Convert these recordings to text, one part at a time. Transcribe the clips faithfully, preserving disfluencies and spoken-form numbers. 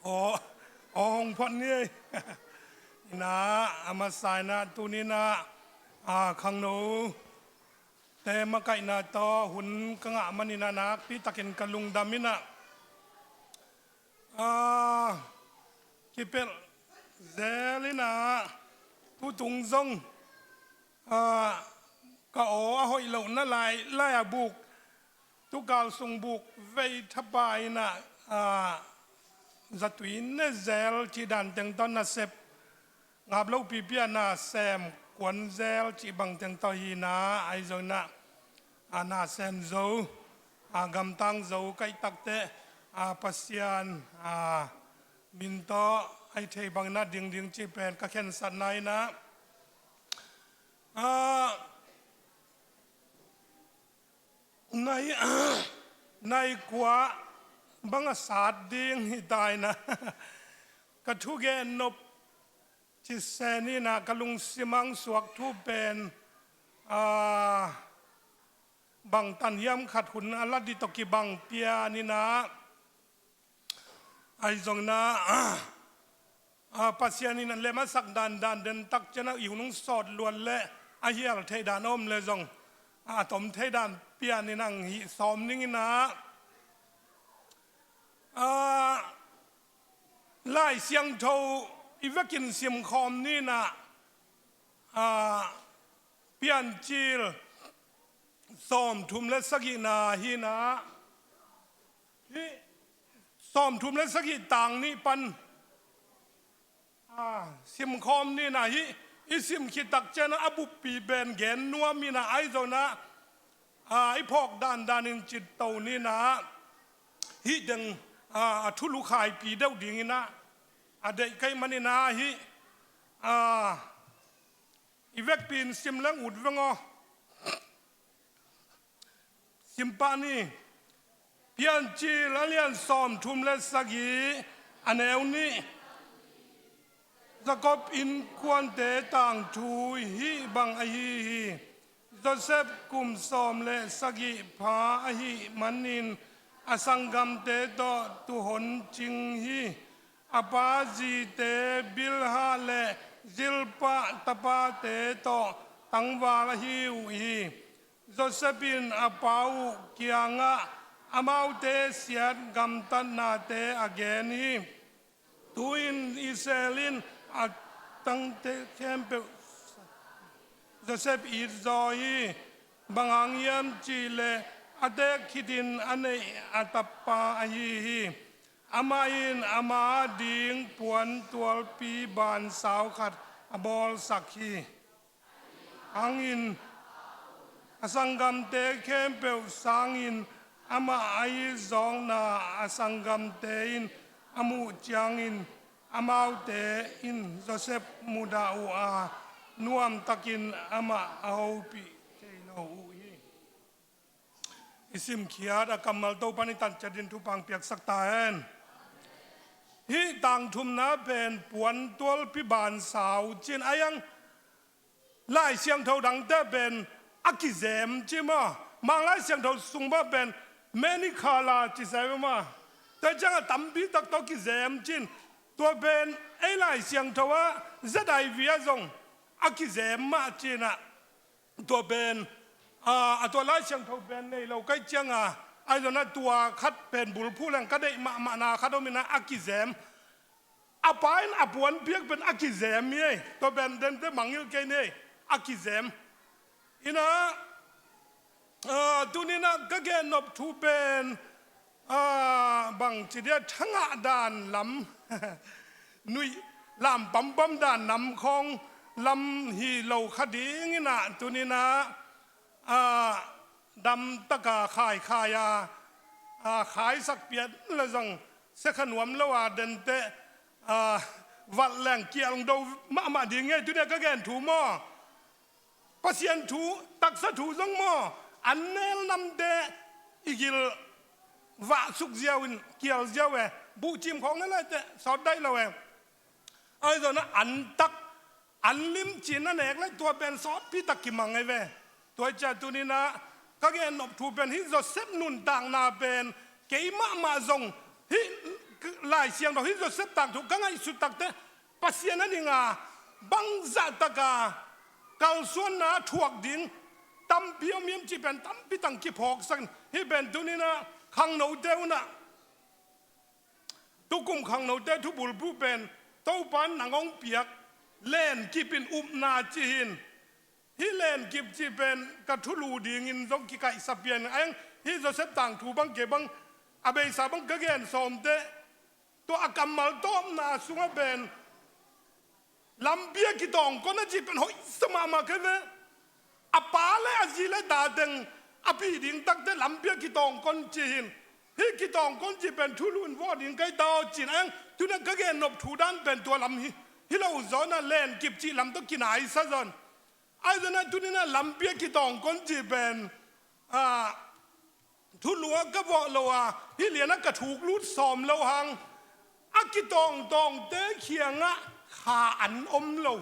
Aw, aw hong phot ni ei. Ina, a masa ina, tuni ina, a, khangno te makaihna tawh hun ka ngah man ina nakpi takin ka lungdam ina, a, kipelh zel ina, tutung zong, a, ka aw a hoih lohna lai, lai a buk, tukal sung buk vei thapa ina, a, zatui ne zel cih dan teng tawh nasep, ngap lopi piana sem kuan zel cih bang teng tawh hi ina, ahi zong ina, a, na sem zo, a, gamtang zo kaih takteh, a, Pasian, a, min tawh ahi thei bang ina dingding cih pen ka khensatna ina, a, nai, nai kua bang a sat ding hi ta ina, ka thugen nop cisen ina ka lungsim ah suak thu pen, a, bang tan hiam khat hun a la ding tawh kibang pian ina, ahi zong ina, a, Pasian in a lem a sak dandan den tak ciang a i hun hong sawt luat leh a hial theih dan a om leh zong, a, a tom theih dan pian ina hong hih sawm ning ina, a, Lai Siangtho i vekin simkhawm ni ina, a, Piancil sawmthum le sagihna hi ina, hih sawmthum le sagih tang nih pan, a, simkhawm ni ina, hih i sim khit tak ciang a buppi pen gen nuam ina, ahi zong ina, a, i phawk dandan in cit to ni ina, hih teng, a, a thulu khaipi deuh ding ina a deih ka hih man ina, hih, a, i vekpi in sim leng ut veng aw. Sim pah ni. Piancil a lian sawmthum le sagih, a neu nih. Jacob innkuante tangthu hih bang ahi hi. Joseph kum sawm le sagih pha ahih manin a sanggamte tawh tuhon cing hi. A pa zite Bilhah le Zilpah tapate tawh tangval ahi uh hi. Joseph in a pa uh kiangah amaute siat gamtatnate a gen hi. Tu-in Israel in a tangte khempeuh Joseph it zaw hi. Bang hang hiam cih leh a teek khitin a neih a tapa ahi hi. Amah in ama ding puan tualpi bansau khat a bawlsak hi. Hangin a sanggamte khempeuh sangin amah a it zawkna a sanggamte in a muh ciangin amaute in Joseph mudah uh a, nuamtakin amah a hopih thei lo uh hi. I simkhiat a kammal Topa'n i tan ciat dingin thupha hong piaksak ta hen. Hih tangthumna pen puan tualpi bansau ci-in a hiang, Lai Siangtho dangte pen a kizem ci maw. Mang Lai Siangtho sung mah pen many color ci sa ve maw. Tua ciang a tampi tak tawh kizem ci-in, tua pen ei Lai Siangtho ah Z I V ah zong a kizem mah ci-in ah, tua pen, a, a tua Lai Siangtho pen nei lo ka hih ciang a, ahi zong ina tua khat pen bulphuh leng ka deih mahmahna khat om ina a kizem. A pa in a puan piak pen a kizem hi ei. Tua pen dente mangngilh kei ni ei. A kizem. Ina, a, tuni ina ka gen nop thu pen, a, bangci dia thangah dan lam, nuih lam pampam dan nam khawng lam hi lo kha ding ina, tuni ina, a, damtaka khaikhai a, a, khaisak pian le zong sia kha nuam lo a denteh, a, valh leng kial do mahmah ding hi ei, tuni a ka gen thu maw. Pasian thu, taksa thu zong maw, an nel namte i gil vah suk ziau in kial ziau e, buhcim khawng na laiteh sawt daih lo e. Ahi zong ina an tak, an lim ci-in a nek leh tua pen sawtpi tak kimang ahi ve. Tua hi ciang tuni ina ka gen nop thu pen hih Joseph nuntakna pen kei mahmah zong hih Lai Siangtho hih Joseph tangthu ka ngaihsut takte Pasian a dinga bangzah taka kalsuanna thuak ding tampi om hiam cih pen tampi tang kiphawksak in, hih pen tuninah khangnote unah tukum khangnote thubulphuh pen Topa in nang hong piak lenkip in upna ci hi in. Hih lenkip cih pen ka thulu dingin zong kikaihsa pian a eng. Hih Joseph tangthu bang kei bang a beisa bang ka gen sawmte tua a kammal tawpna sungah pen lampi a kitawngkon a cih pen hoihsa mahmah kei ve. A pa le a zi le ta teng a pi ding takte lampi a kitawngkon ci hi in. Hih kitawngkon cih pen thulu in vawh ding kai ta aw ci in a eng. Tuna ka gen nop thu dan pen tua lam hi, hi lo zawnah lenkip cih lam tawh kinaisa zawn. Ahi zongin tuninah lampi a kitawngkon cih pen, ah, thulu ah ka vawh lo a, hih lianah ka thuk lut sawm lo hang a kitawngtawngte kiangah kha an om lo.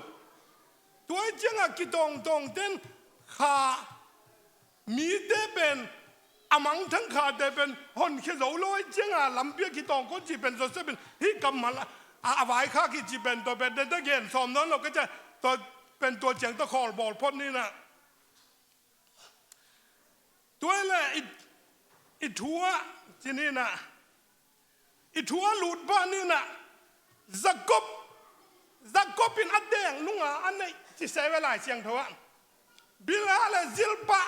Tua ih ciangah kitawngtawngte in kha mite pen a mangthang khate pen honkhia zo lo ih ciangah lampi a kitawngkon cih pen Joseph in hih kammal a, a, a vaikhak hi cih pen tua pen dede gen sawm nawn lo ka cia, tua pen tua ciang tawh khawl bawl phot ninah. Tua le i, i thu ah ci ninah, i thu a lut pah ninah Jacob, Jacob in a teek nunga a neih ci se ve Lai Siangtho ah. Bilha le Zilpah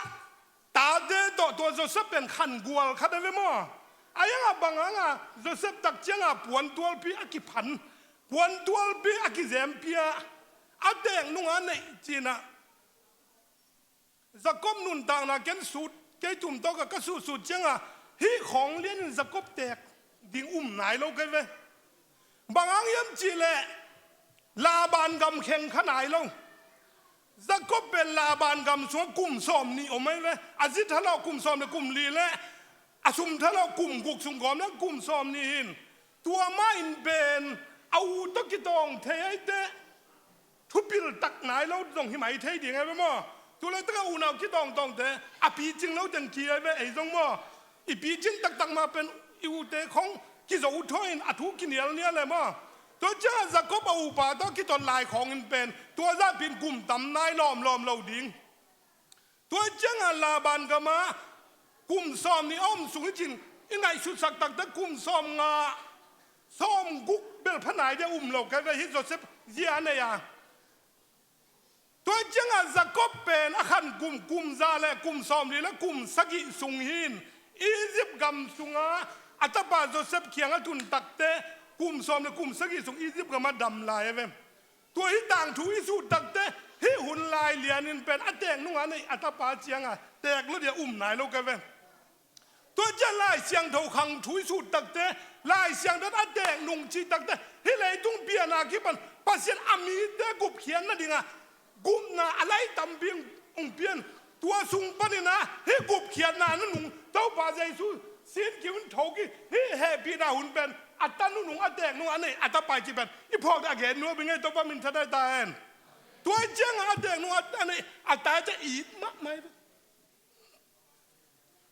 tate tawh tua Joseph pen khangual khat a ve maw? A iangah bang hanga Joseph tak cianga puantualpi a kiphan, puantualpi a kizempia a teek nunga a neih cinah Jacob nuntakna ken sut kei tum tawka ka sutsut cianga hih khawng lianin Jacob teek ding um nai lo kei ve. Bang hang hiam cihleh Laban gam kheng kha nai lo. Jacob pen Laban gam sungah kum sawm nih om ahi ve. A zi thalawh kum sawm le kum li le a sum thalawh kum guk sung kawm le kum sawm nih hin. Tua mah in pen a u tawh kitawng thei ahi teh thupil tak nai lo zong hi mai thei ding ahi ve maw? Tulaitak a unau kitawngtawngte a picing lo teng ki ahi ve ei zong maw? I picing taktak mah pen i ute khong kizo thuah in a thu kinialnial e maw? Tua ciangah Jacob a upa tawh kiton lai khawngin pen tua zahpin kum tam nai lawmlawm lo ding. Tua ciangah Laban gamah kum sawm nih a om sung hi cin i ngaihsutsak taktak kum sawm nga sawm guk bel pha nai dia um lo kei ve hi Joseph zia a nei a. Tua ciangah Jacob pen a khan kum, kum za le kum sawm li le kum sagih sung hin Egypt gam sungah a tapa Joseph kiang a tun takte kum sawm le kum sagih sung Egypt gamah dam lai a ve. Tua hih tangthu i sut takte hih hun lai lianin pen a teek nunga nei a tapa cianga teek lo dia um nai lo kei ve. Tua ciang Lai Siangtho khang thu i sut takte Lai Siangtho a teek nung cih takte hih leitung piana kipan Pasian a mite gupkhiat nadinga gupna a lai tampi hong pian. Tua sung paninah hih gupkhiatna nunung Topa Jesu sin kiun thawk i hih hehpihna hun pen a ta nunung a teek nung a nei a ta pai cih pen i phawk a gen nuam i ngei Topa min tha dai ta hen. Tua ciangah a teek nung a nei a ta ciah it mahmah hi.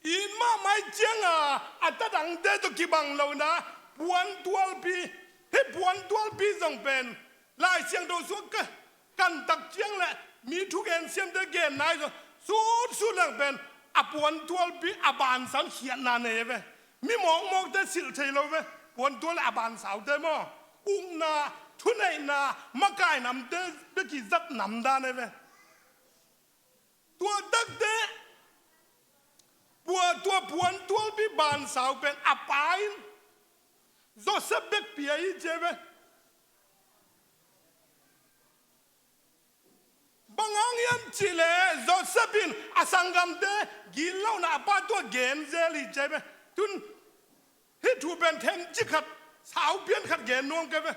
It mahmah cianga a ta dangte tawh kibang lo na puantualpi, hih puantualpi zong pen Lai Siangtho sungah ka kantak ciang le mi thugen siamte gen nai zong sutsut leng pen a puantualpi a bansau khiatna nei ve. Mi mawkmawkte silh thei lo ve. Puantual le a bansaute maw ukna, thuneihna, makainamte beki zat namdan e ve. Tua takte pua tua puantualpi bansau pen a pa in Joseph bek pia hi ci ve. Bang hang hiam cihleh Joseph in a sanggamte gitlohna a pa tua gen zel hi ci ve. Tun hih thu pen themcik khat saupian khat gen nuam kei ve.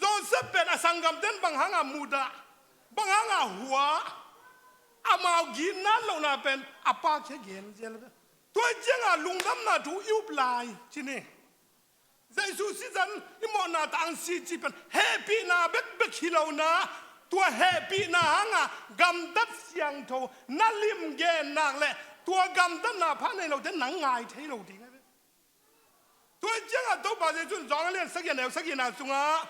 Joseph pen a sanggamten bang hanga mudah, bang hanga hua, amau gitna lohna pen a pa kia gen zel ve. Tua cianga lungdamna thu i up lai ci ni. Jesu sizan i mawhna tang si ci pen hehpihna bekbek hi lona, tua hehpihna hanga gamtat siangtho na lim gen nak le tua gamtatna pha nei lote nang ngai thei lo ding a ve. Tua ciangah Topa Jesu in Johan a lian sagih a neu sagihna sungah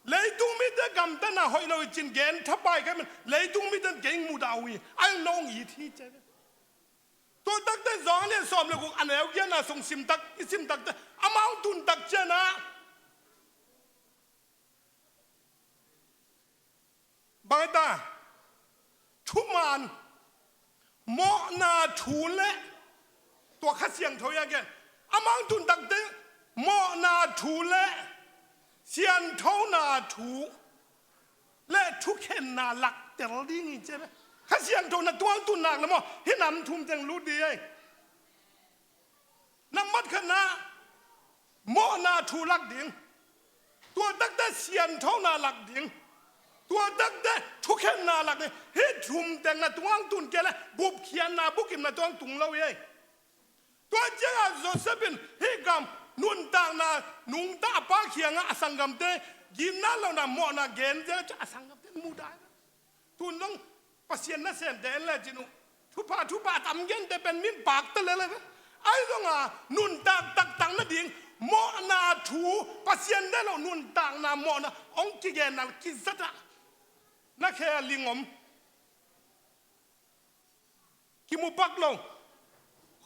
leitung mite gamtatna hoih lo i cih gen thapai kei man, leitung mite in kei hong mudah uh hi, a hong nong it hi ci. Tua takte Johan a lian sawm le guk a neu giatna sung simtak, i simtakte amau hong tuntak ciangah bang hi ta, thuman, mawhna thu le tua Kha Siangtho i a gen. Amau hong tuntakte mawhna thu le sianthona thu le thukhenna laktel ding hi ci ve. Kha Siangtho na tuang tun nak le maw, hih nam thum teng lut ding ei. Nambat khatna, mawhna thu lak ding. Tua takte sianthona lak ding. Tua takte thukhenna lak ding. Hih thum teng na tuang tun kei le bupkhiatna, bukimna tuang tung lo hi ei. Tua ciangah Joseph in hih gam nuntakna nungta a pa kiangah a sanggamte gimna lohna mawhna gen ciangah a sanggamte mudah. Tun zong Pasian nasemte en lecin uh, thupha thupha a tam gente pen min pakta lele ve. Ahi zongah nuntak taktak nading mawhna thu, Pasian deih loh nuntakna mawhna hong kigenna kizatah na khe a ling om. Kimu pak lo.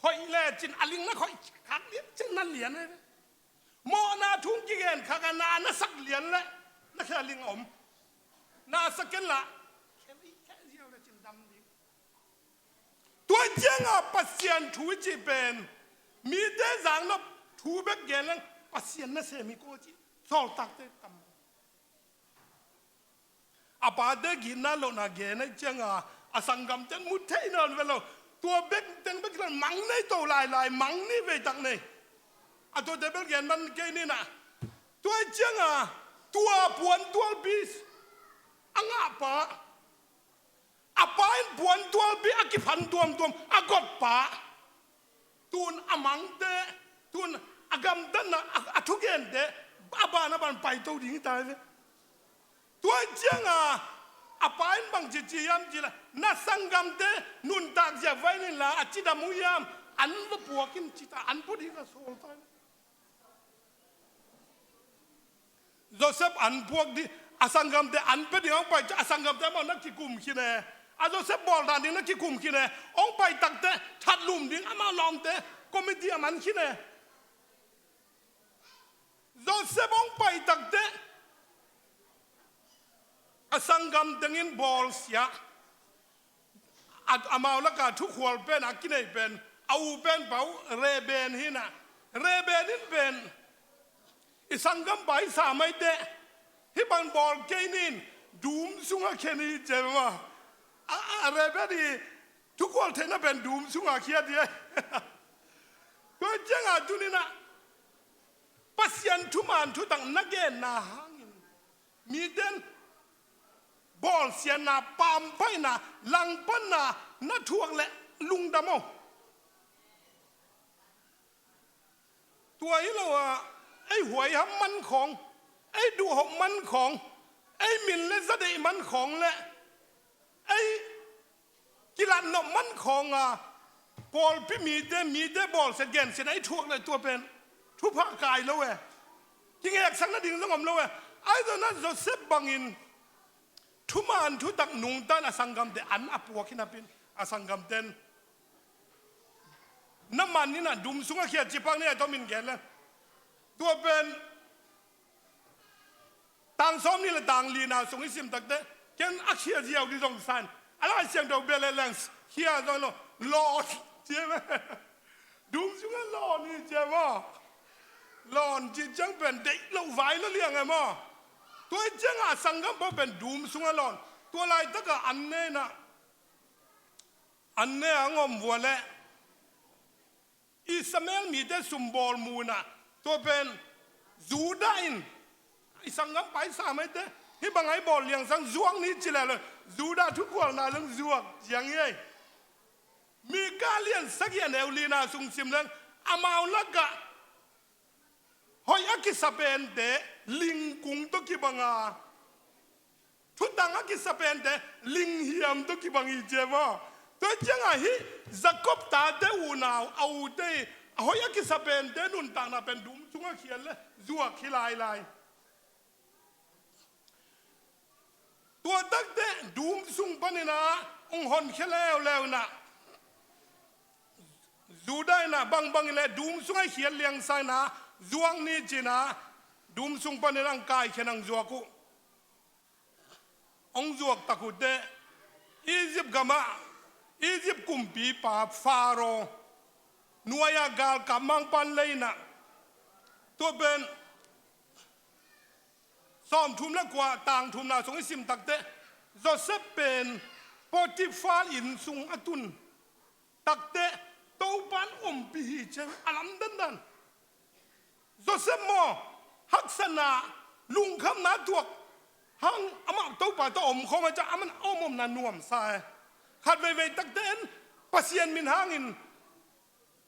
Khoih lecin a ling na khoih khak lian cin na lian ve. Mawhna thu hong kigen khak a na na sak lian le na khe a ling om. Na sak ken la. Khe ziau lecin dam ding. Tua ciangah Pasian thu i cih pen mite zaknop thu bek gen leng Pasian nasem hi ko cih sawltakte tam. A pate gitna lohna gen ahih ciangah a sanggamte in mu thei nawn ve lo. Tua bek teng bek hi lo, mang nei to lailai, mang ni veitak nei. A tuate bel gen man kei ni na. Tua ahih ciangah tua puantualpi a ngahpa, a pa in puantualpi a kiphan tuamtuam a gotpa, tun a mangte, tun a gamtatna a, a thugente a ban a ban paito ding hi ta hi ve. Tua ahih ciangah a pa in bangci ci hiam cih leh, na sanggamte nuntak zia vai nin la, a cidam uh hiam, an va puak in ci ta, an pua ding a sawl ta hi ve. Joseph an puak ding, a sanggamte an pia ding hong pai ciang a sanggamte amau na kikum khin e. A Joseph bawl dan ding na kikum khin e. Hong pai takte that lum ding amau lawmte committee a man khin e. Joseph hong pai takte a sanggam tengin bawlsia. A, amau laka thukhual pen a kinei pen a u pen pa uh Reuben hi na. Reuben in pen i sanggampa i sa maite hih bang bawl kei nin, dum sungah khen hi ci maw. A, a, Reuben i thukhual theihna pen dum sungah khiat hi. Tua ciangah tuni-in ah Pasian thuman thutak na genna hangin mite in bawlsiatna, pampaihna, langpanna na thuak leh lungdam aw. Tua hi lo a, ei huaiham man khawng, ei duhhop man khawng, ei min le zadeih man khawng le ei kilatnop man khawng a, pawlpi mite, mite bawlsiat gensiatna i thuak leh tua pen thupha kai lo e. Kingeksak nading zong om lo e. Ahi zongin ah Joseph bangin thuman thutak nungta in a sanggamte an a puak hi napi-in a sanggamte in na man in ah dum sungah khiat ci pak ni a, tua min gen leng. Tua pen tang sawmnih le tang lina sung i sim takte, ken a khia ziau ding zong sa in, a Lai Siangtho bia leh leng khia zong lo, lawn ci e. Dum sungah lawn hi ci e maw. Lawn cih ciang pen deih loh vai lo liang e maw. Tua hi ciangah a sanggam pawl pen dum sungah lawn. Tua laitakah an ne in ah, an ne a hong om vua leh Ishmael mite sumbawl mu in ah, tua pen Judah in, i sanggampa i sa maite, hih bang a i bawl liang sang zuak ni ci leh leh, Judah thukhualna zong zuak ciang hi ei. Mika lian sagih a neu lina sung sim leng, amau lakah hoih a kisa pente ling kung tawh kibang a, thutang a kisa pente ling hiam tawh kibang hi ci e maw. Tua ciangah hih Jakob tate unau a ute i a hoih a kisa pente nuntakna pen dum sungah khial le zuak hi lailai. Tua takte dum sung panin ah hong honkhia leuleu in ah, Judah in ah bangbang in le dum sungah khial liangsa in ah zuak ni ci-in ah dum sung panin ah hong kaikhia in hong zuak uh. Hong zuak tak uh teh Egypt gamah Egypt kumpipa Pharaoh nuai-ah galkap mangpan lei in ah, tua pen sawmthum le kua tang thumna sung i sim tak teh Joseph pen Potiphar inn sung a tun tak teh Topan ompih hi ci a, a lamdang dan. Joseph maw, haksatna, lungkhamna tuak hang amah Topa tawh omkhawm a, ci a, amah a om omna nuamsa e. Khat veivei tak teh en Pasian min hangin,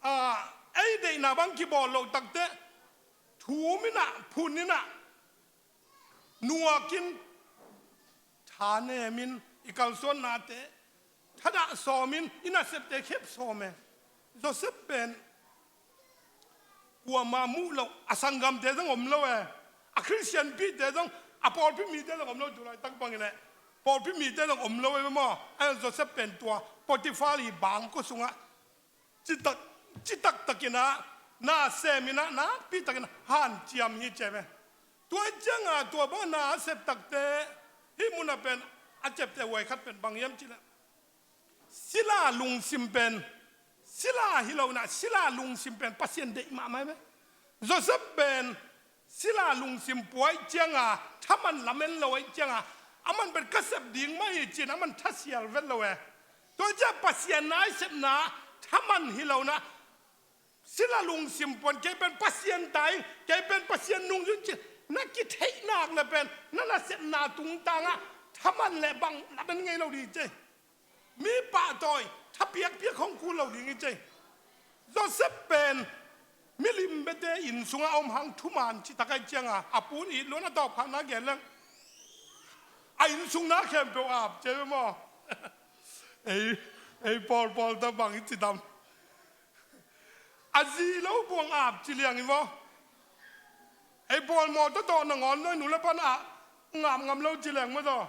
a, ei deihna bang kibawl loh tak teh thum in ah, phun in ah, nuak in, tha nem in, i kalsuannate thadah sawm in, i nasepte khep sawm e. Joseph pen kuamah muh loh, a sanggamte zong om lo e, a Khristian pite zong, a pawlpi mite zong om lo, tu laitak bangin le pawlpi mite zong om lo e maw. A Joseph pen tua Potiphar i bangkua sungah citak, citak takin ah, na sem in ah, nakpi takin ah hanciam hi ci ve. Tua ciangah tua bang na a sep tak teh hih munah pen a ciapteh huai khat pen bang hiam cih leh, sila lungsim pen, sila hi lo in ah, sila lungsim pen Pasian deih mahmah hi ve. Joseph pen sila lungsim pua ahih ciangah, thaman lamen lo ahih ciangah, aman pen ka sep ding mah hi ci-in aman thasial vet lo e. Tua ciah Pasian na i sepna thaman hi lo in ah, sila lungsim puan, kei pen Pasian ta ing, kei pen Pasian nungzui ing ci-in na kitheih nak leh pen na nasepna tungtangah thaman le bang lamen ngei lo ding ci. Mi pahtawi, thapiakpiak hong kul lo ding hi ci. Joseph pen milim biate inn sungah om hang thuman citak ahih ciangah, a pu'n it luan, a tawpkhatna gen leng a inn sung na khempeuh ap ci ve maw. Ei, ei pawlpawl ta bang i ci tam. A zi lo buang ap ci liang hi maw. Ei pawl mawtaw tawh nangawn nuai nu le pan ah ngap ngam lo ci leng maw taw.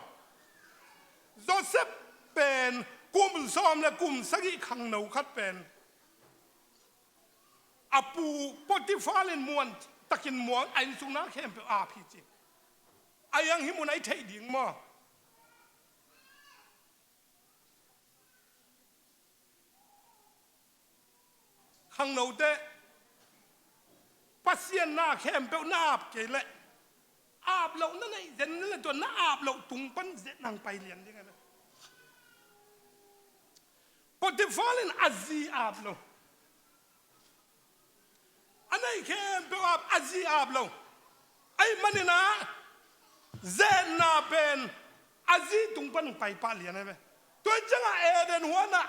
Joseph pen kum sawm le kum sagih khangno khat pen a pu Potiphar in muan takin muang, a inn sung na khempeuh ap hi ci. A hiang hih mun a i theih ding maw. Khangnote, Pasian na khempeuh na ap kei leh, ap loh na neih zen leh tua na ap loh tung pan zet nang pai lian ding a. Potiphar in a zi ap lo. A neih khempeuh ap, a zi ap lo. Ahih manin ah, zetna pen a zi tung pan hong pai pah lian hi ve. Tua ciangah Eden huanah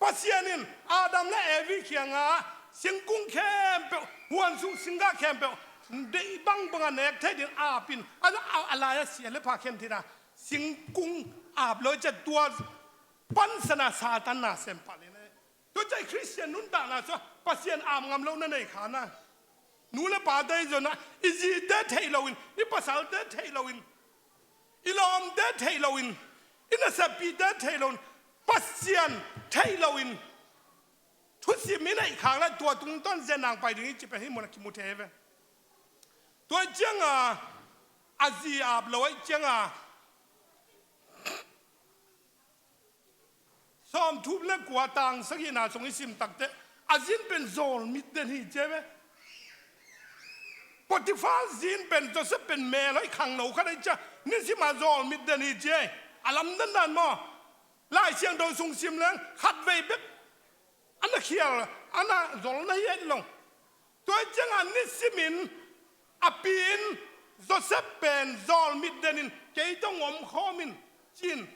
Pasian in Adam le Evi kiangah singkung khempeuh, huan sung singgah khempeuh, deih bangbang a nek thei ding ap in, a, a, a lai-ah sia le pha khen thei na, singkung ap lo ciah tua pansan a Satan na sem pah lian hi. Tua ciah Khristian nuntakna sungah Pasian ap ngam loh na nei kha na. Nu le pate i zon ah, i zite theih loin, i pasalte theih loin, i lawmte theih loin, i nasepite theih loin, Pasian theih loin thusim i neih khak leh tua tungtawn zen nang pai ding hi ci pen hih munah kimu thei hi ve. Tua ciangah a zi ap lo ahih ciangah, Sawmthum le kua tang sagihna sung i sim takteh, a zi in pen zawlmit den hi ci ve. Potifar zi in pen Josef pen mel hoih khangno khat ahih ciang nisim a zawlmit den hi ci. A lamdang dan maw? Lai Siangtho sung sim leng khatvei bek a na khial, a na zol na hi et lo. Tua ciangah nisimin a pi in Josef pen zawlmit denin kei tawh hong omkhawm in ci-in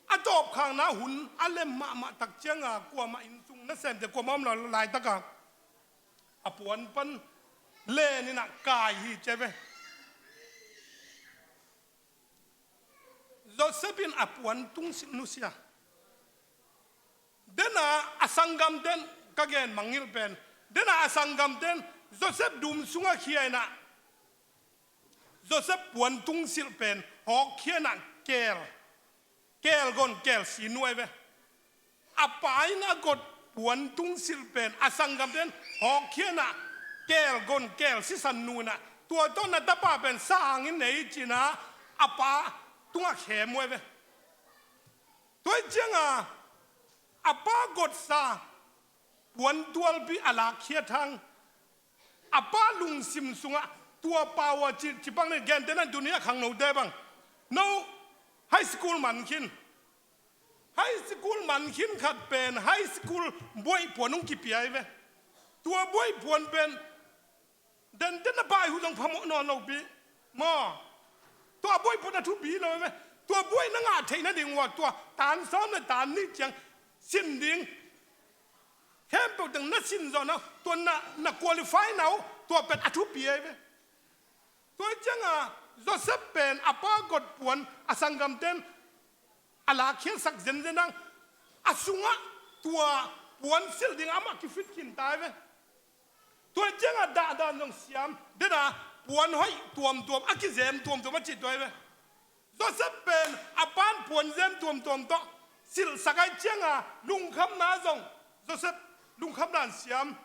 a tawpkhakna hun a lem mahmah tak ciangah kuamah inn sung nasemte kuamah om lo laitakah a puan pan lenin a kai hi ci ve. Josef in a puan tung nusia. Dena a sanggamten, ka gen mangngilh pen, dena a sanggamten Joseph dum sungah khia in ah, Joseph puan tungsilh pen hawkkhia in ah keel, keel gon keel si nuai ve. A pa in a got puan tungsilh pen a sanggamten hawkkhia in ah keel gon keel sisan nuai in ah, tua tawh na tapa pen sa hangin nei ci in ah a pa tungah khem uh ve. Tua hi ciangah a pa gotsa puan tualpi a lakkhiat hang, a pa lungsim sungah tua pa uh a ci, ci bang ni, gentehna tuni a khangnote bang, no high school man khin. High school man khin khat pen high school buaih puan hong kipia hi ve. Tua buaih puan pen denden a pai uh zong phamawh nawn lo pi maw. Tua buaih puan a thupi lo hi ve. Tua buaih na ngah theih nading uh a tua tan sawm le tan nih ciang sin ding khempeuh teng na sin zawh na, tua na, na qualify na uh, tua pen a thupi ahi ve. Tua hi ciangah Joseph pen a pa got puan a sanggamten a lakkhiatsak zenzen hang, a sungah tua puan silh ding amah kifit khin ta hi ve. Tua hi ciangah dahdan zong siam, dena puan hoih tuamtuam, a kizem tuamtuam a cih tua hi ve. Joseph pen a pan puanzem tuamtuam tawh silhsak ahih ciangah lungkhamna zong, Joseph lungkhamna in siam.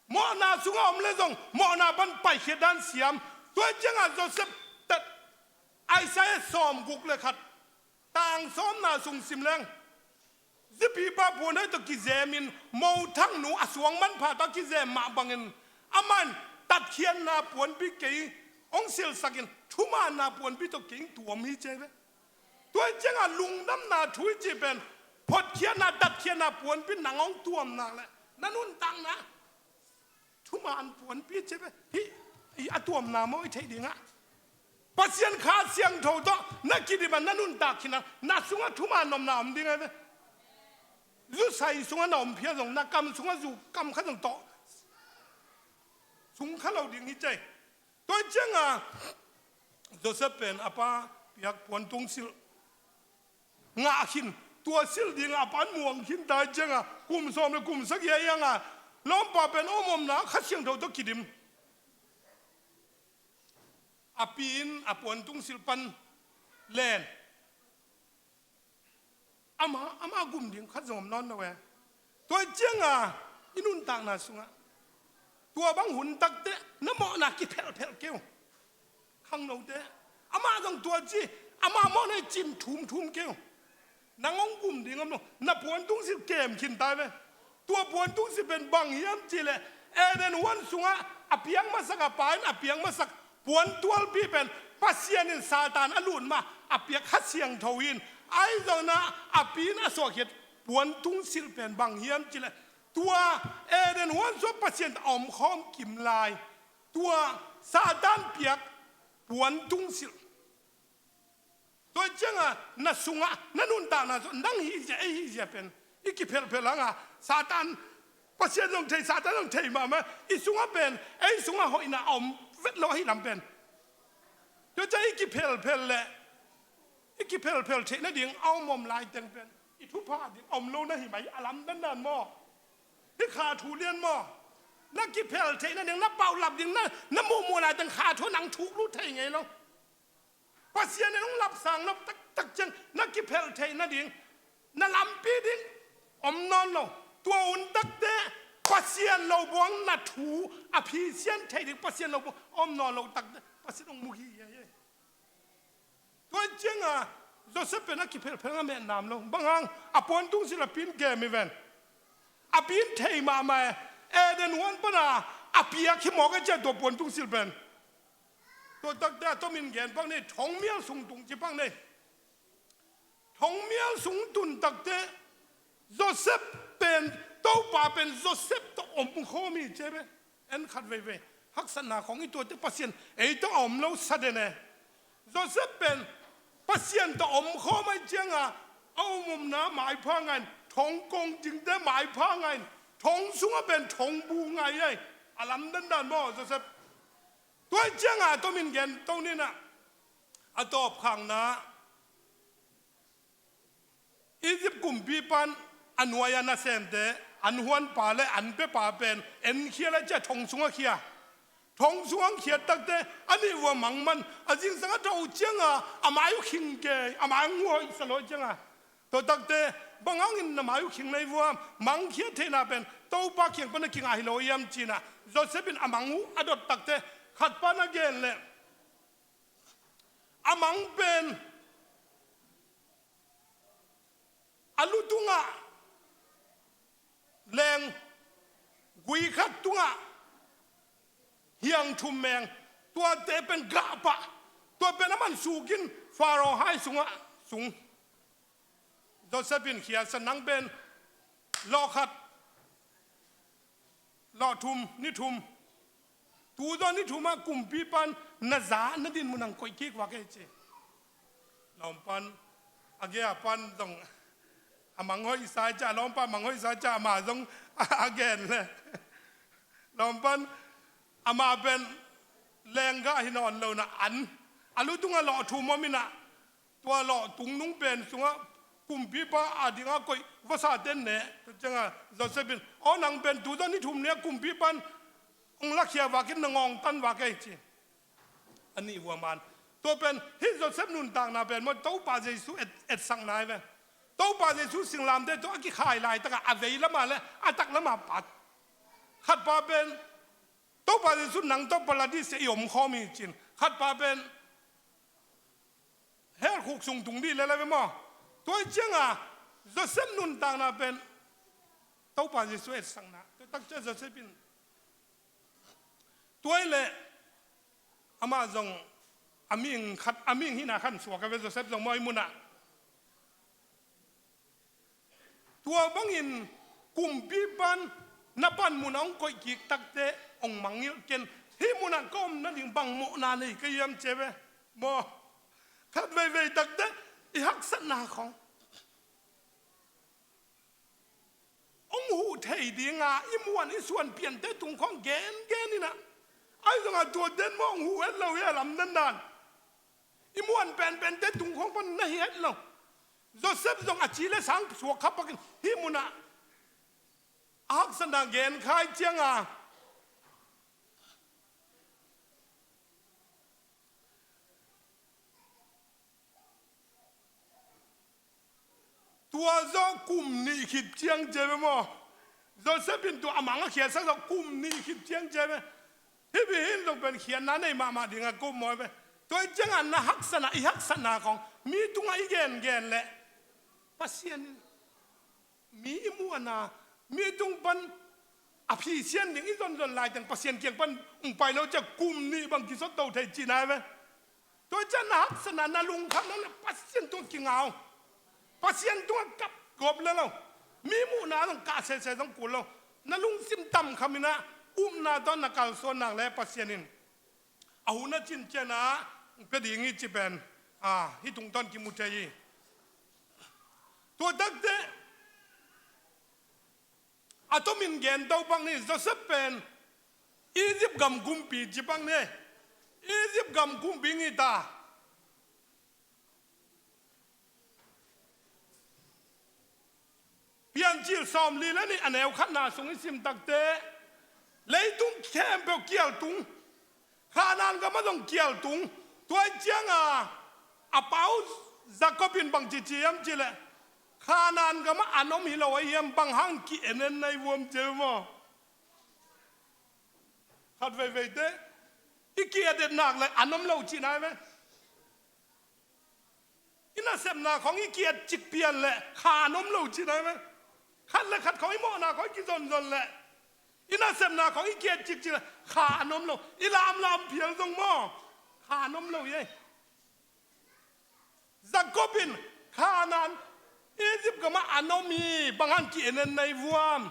Mawhna sungah om le zong mawhna pan paikhiat dan siam. Tua hi ciangah Joseph tat Isaiah sawmguk le khat tang sawmna sung sim leng, zipipa puan hoih tawh kizemin mothang nu a suang manpha tawh kizem mah bangin amah in tatkhiatna puanpi kei hong silhsakin thumaanna puanpi tawh kei hong tuam hi ci hi ve. Tua hi ciangah lungdamna thu i cih pen photkhiatna, tatkhiatna puanpi nang hong tuam nak leh na nuntakna thumaan puanpi ci hi ve. Hih, hih a tuamna maw i theih dingah Pasian Kha Siangtho tawh na kidim a na nuntak khin a, na sungah thumaan nopna om ding ahi ve. Zusai sungah na om phial zong na kam sungah zu kam khat zong tawh sung kha lo ding hi ci hi. Tua hi ciangah Joseph pen a pa piak puan tungsilh ngah khin, tua silh dingah a pan muang khin ta hi ciangah kum sawm le kum sagih a hi hangah lawmpa pen omomna Kha Siangtho tawh kidim. A pi in a puan tungsilh pan len. Ama, ama gum ding khat zong om nawn lo e. Tua hi ciangah i nuntakna sungah tua bang hun takte na mawhna kiphelphel kei uh. Khangnote, amah zong tua ci, ama mawhna i cim thumthum kei uh. Nang hong gum ding om lo, na puan tungsilh kem khin ta hi ve. Tua puan tungsilh pen bang hiam cih leh Eden huan sungah a piak masak, a pa in a piak masak puan tualpi pen Pasian in Satan a lut mah a piak Kha Siangtho in, ahi zongin a pi in a suahkhiat puan tungsilh pen bang hiam cih leh tua Eden huan sungah Pasian a omkhawm kim lai, tua Satan piak puan tungsilh. Tua hi ciangah na sungah na nuntakna sungah nang hih zia, ei hih zia pen i kiphelphel hangah Satan, Pasian zong thei, Satan zong thei mahmah, i sungah pen, ei sungah hoihna a om vet lo ahi lam pen. Tua ciang i kiphelphel leh i kiphelphel theih nading a om om laiteng pen i thupha ding om lo na hi mai, a lamdandan maw? Hih Kha Thu lian maw? Na kiphel theih nading, na paulap ding, na, na muhmuh laiteng Kha Thu nang thuk lut thei ngei lo. Pasian in hong lapsang nop taktak ciang na kiphel theih nading, na lampi ding om nawn lo. Tua hun takte Pasian lo buang na thu a phisian theih ding Pasian lo buang om nawn lo takte Pasian hong mu hi hi. Tua hi ciangah Joseph pen a kiphelphel a metnam lo. Bang hang, a puan tungsilh a pi in kem hi ven. A pi in thei mahmah e. Eden huan pana a piak hi mawk a cia tua puan tungsilh pen. Tua takte a tomin gen pak ni, thongmial sung tung ci pak ni. Thongmial sung tun takte Joseph pen, Topa pen Joseph tawh omkhawm hi ci ve. En khat veivei haksatna khong i tuate Pasian ei tawh a om lo sa den e. Joseph pen Pasian tawh omkhawm ahih ciangah a omomna maipha ngai in, thong kong dingte maipha ngai in, thong sungah pen thongbu ngai ahi. A lamdandan maw Joseph? Tua hi ciangah a tomin gen to ni nah, a tawpkhakna Egypt kumpi pan a nuai-a nasemte an huanpa le an pepa pen enkhial a cia thong sungah khia. Thong sungah hong khiat takte, a nih vua mang man, a zingsang a tawh uh cianga, a mai uh khing kei, a mai hong huaisa lo cianga. Tua takte, bang hangin na mai uh khing na hi vua, mang khiat theihna pen, Topa kiang pan a kingah hi lo hiam cinah, Joseph in a mang uh a dot takte, khat pan a gen leh, a mang pen, a lu tungah, leng gui khat tungah hiang thum meng, tuate pen gah pah, tua pen a man sukin Pharaoh hai sungah sung. Joseph in khiatsa nang pen lawh khat, lawh thum, ni thum, tu zaw ni thum ah kumpi pan na za na din mun ah koih kik vak ei ci. Lawm pan, a gei a pan zong a mang hoih sa ciah, lawm pan a mang hoih sa ciah, ama zong a gen le. Lawm pan, ama pen lenggah hi nawn lo na an, a lu tungah lawh thum om inah, tua lawh tung nung pen sungah kumpipa a dingah koih vasa ten ne. Tua ciangah Joseph in, aw nang pen tu zaw ni thum ni-ah kumpipan hong lakhia vak in na ngawng tan vak ei ci. A nih vua man. Tua pen hih Joseph nuntakna pen maw, Topa Jesu et, etsakna hi ve. Topa Jesu singlamteh tawh a kikhai laitakah a vei lamah le a tak lamah pat. Khatpa pen Topa Jesu nang tawh paladis ah i om khawm hi cin. Khatpa pen hell khuk sung tung dih lel a ve maw. Tua hi cianga Joseph nuntakna pen Topa Jesu etsakna. Tua tak ciang Joseph in tua hi leh amah zong a mihing khat, a mihing hihna khan suak a ve Joseph zong maw hih munah. Tua bangin kumpipan na panmun a hong koih kik takte hong mangngilh ken. Hih munah ka om nading bang mawhna nei ka hiam ci a ve. Maw, khat veivei takte i haksatna khawng hong huh thei dinga i muan i suan piante tung khawng gengen inah. Ahi zongah tuate in maw hong huh het lo hi a lamdang dan. I muan penpente tung khawng pan na hi het lo. Joseph zong a ci le sang suak kha pakin hih munah a haksatna gen kha hi cianga tua zawh kum nih khit ciang ci a ve maw. Joseph in tua a mang a khiatsak zawh kum nih khit ciang ci a ve. Hih bang hi in zong pen khiatna nei mahmah dingah ko maw ve. Tua hi ciangah na haksatna, i haksatna khawng mi tungah i gengen leh Pasian in mi i muhna, mi tung pan a phisian ding i zonzon laiteng Pasian kiang pan hong pai lo ciah kum nih bang kisot to thei cihna hi ve. Tua ciah na haksatna na lungkham lo le Pasian tungah kinga uh. Pasian tungah kap gawp le lo. Mi muhna zong kah sese zong kul lo. Na lungsim tamkham inah upna tawh na kalsuan nak le Pasian in a hun a cin cianah hong pia ding hi ci pen, a, hih tungtawn kimu thei hi. Tua takte a tomin gen to bang ni, Joseph pen Egypt gam kumpi ci bang ni. Egypt gam kumpi ngita. Piancil sawmli le nih a neu khatna sung i sim takte, leitung khempeuh kial tung, Khanaan gamah zong kial tung. Tua hi cianga a pau Jacob in bang cici hiam cihleh, Khanaan gamah an om hi lo ahi hiam, bang hang ki-en en na hi vuam ci maw. Khat veiveite i ki-et et nak le an om lo cihna hi ve. I nasepna khawng i ki-et cik pian le kha an om lo cihna hi ve. Khat le khat khawng i mawhna khawng i kizonzon le i nasepna khawng i ki-et cikcik le kha an om lo. I lamlam phial zong maw kha an om lo hi ei. Jacob in Khanaan, Egypt gamah an om hi, bang hang ki-en en na hi vuam.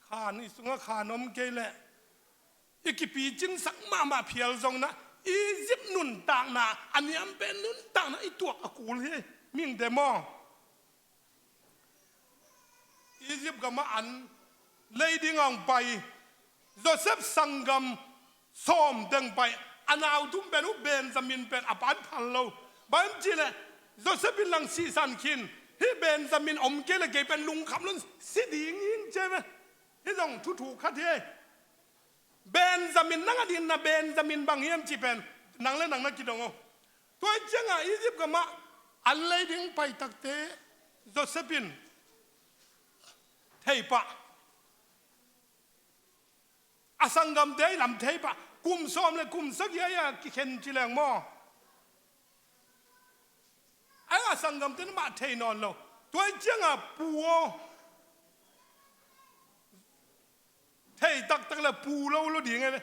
Khan i sungah khan om kei leh i kipicinsak mahmah phial zong na, Egypt nuntakna, a niam pen nuntakna i tuak a kul hi. Mihingte maw, Egypt gamah an lei dingah hong pai. Joseph sanggam sawm teng pai, a nau thum pen uh Benjamin pen a pan phal lo. Bang hiam cihleh Joseph in lang sihsan khin, hih Benjamin om kei le kei pen lungkham lo in si ding hing ci ve. Hih zong thuthuk khat hi. Benjamin, nang a dingin na Benjamin bang hiam cih pen nang le nang na kidong uh. Tua hi ciangah Egypt gamah an lei ding pai takte Joseph in thei pah, a sanggamte i lam thei pah, kum sawm le kum sagih a kikhen ci leng maw? Ai, a sanggamte in mah thei nawn lo. Tua hi ciangah pu aw, thei taktak le pu lo lo ding e.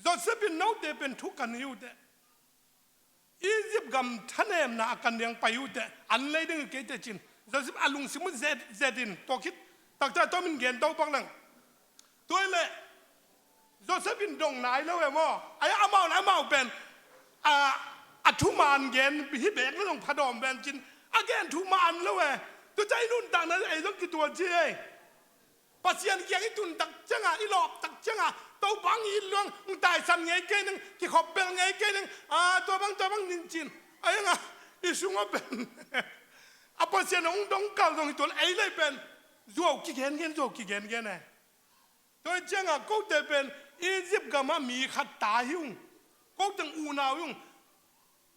Joseph in note pen thu kan hi uh teh, Egypt gam thanemna a kan ding pai uh teh, an lei ding uh kei teh cin Joseph a lungsim uh zet, zet in tua khit taktak tawm in gen to pak leng. Tua hi leh Joseph in dong nai lo e maw? Ai, amau le amau pen a, a thuman gen hi bek le zong phadawm pen cin a gen thuman lo e. Tua ciang i nuntakna ei zong kitual ci e. Pasian kiang i tun tak ciangah, i lawp tak ciangah, Topa hong it luang, hong taisan ngei kei ning, kikhop bel ngei kei ning, a, tua bang, tua bang ning cin. Ai, hang a, i sungah pen a Pasian hong dong kal zong hi tual ei lei pen zuau kigengen, zuau kigengen e. Tua hi ciangah kote pen Egypt gamah mi khat ta hi ung. Ko teng unau hi ung.